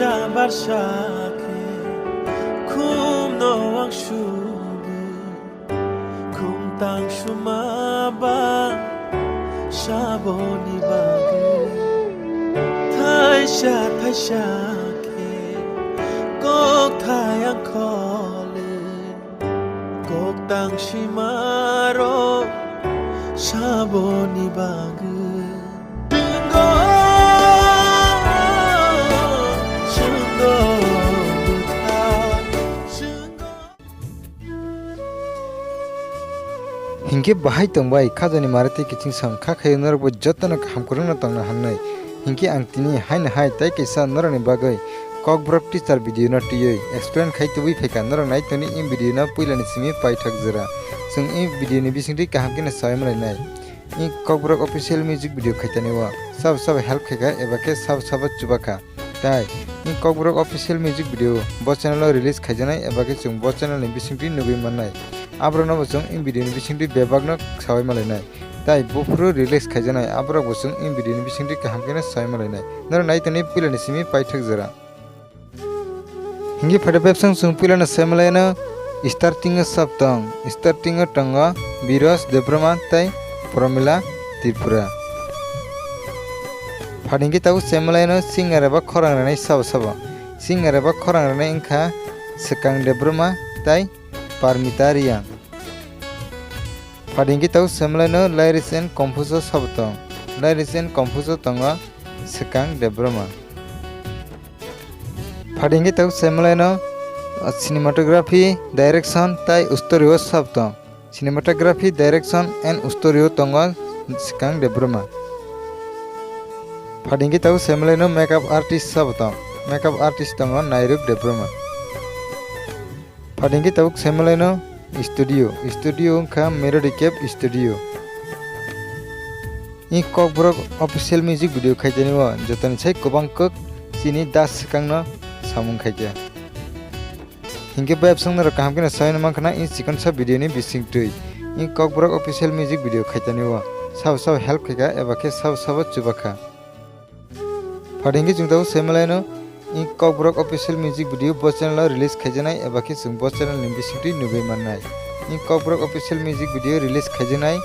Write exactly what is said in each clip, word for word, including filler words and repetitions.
Barsa khe khumno wangsugwi, khum tang suma ba saboni bagwi. Thaisa thaisa khe kok thayang kholi, kok tang sima ro saboni bagwi. Hinkhe bahai tongbai khajani mare tei kiching sam kha khayo norokbo jotono kaham kwrwngno tongna hannwi. Hinkhe ang tini haino hai tei kaisa norokni bagwi Kokborok teaser video no twiwi explain khai tubui phaikha, norok nai tongni in video no puilani simi paithak jora. Chwng in video ni bisingtwi kaham kheno sawai malainai. In Kokborok official music video khaitani o sabo sabo help khaikha eba khe sabo sabo chubakha. Tai in Kokborok official music video bo channel o release khaijaknai eba khe chwng bo channel ni bisingtwi nugwi mannai. Aborokno bo chwng in video ni bisingtwi bebakno sawai malainai. Tai buphuru release khaijaknai aborok bo chwng in video ni bisingtwi kaham kheno sawai malainai. Norok nai tongni puilani simi paithak jora. Hinkhe phaida bebsong chwng puilano sai malaino starting o sab tong. Starting o tongo Biros Debbarma tei Promila Tripura. Phaidi hinkhe tabuk sai malaino singer eba khorang rwnai sabo sabo. Singer eba khorang rwnai wngkha Swkang Debbarma tei Parmita Reang. Phaidi hinkhe tabuk sai malaino lyrics and compose o sabo tong. Lyrics and compose o tongo Swkang Debbarma. Phaidi hinkhe tabuk sai malaino, ah, cinematography, direction tei story o sab tong. Cinematography, direction and story o tongo Swkang Debbarma. Phaidi hinkhe tabuk sai malaino makeup artist sabo tong. Makeup artist tongo Nairuk Debbarma. Phaidi hinkhe tabuk sai malaino studio. Studio wngkha Melody Cave Studio. In Kokborok official music video khaitani o jotoni sai kwbang kwk chini Das Swkangno samung khaikha. Hinkhe bebsong norok kaham kheno sawino mankha in chikonsa video ni bisingtwi. In Kokborok official music video khaitani o sabo sabo help khaikha eba khe sabo sabo chubakha. Phaidi hinkhe chwng tabuk sai malaino in Kokborok official music video bo channel o release khaijaknai eba khe chwng bo channel ni bisingtwi nugwi mannai. In Kokborok official music video release khaijaknai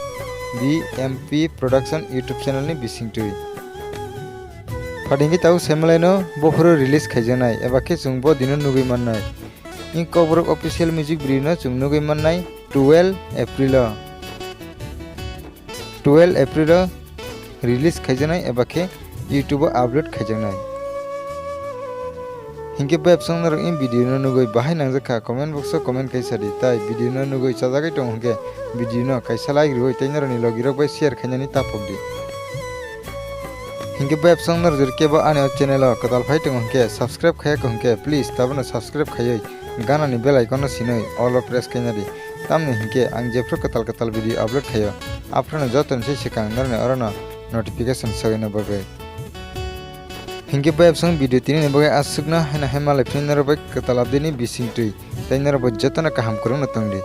B M P Production YouTube channel ni bisingtwi. Phaidi hinkhe tabuk sai malaino buphuru release khaijaknai eba khe chwng bo dino nugwi mannai. In Kokborok official music video no chwng nugwi mannai twelve April o. Twelve April o release khaijaknai eba khe YouTube o upload khaijaknai. Hinkhe bebsong norok in video no nugwi bahai nangjakha, comment box o comment khai sadi, tai video no nugwi chajagwi tongo hinkhe video no kaisa like rwwi tei norokni logirok bai share khainani tapokdi. Hinkhe bebsong norok jori kebo ani o channel o kwtal phai tongo hinkhe subscribe khaiya kho hinkhe please tabukno subscribe khaiwi ganani bell icon no sinwi all o press khainadi. Tamni hinkhe ang jephru kwtal kwtal video upload khaio, aphruno jotoni sai swkang norokni orono notification sogwino bagwi. Hinkhe bebsong video tinini bagwi aswkno haino hai malai phini norok bai kwtal update ni bisingtwi tei norok bai jotono kaham kwrwngno tongdi.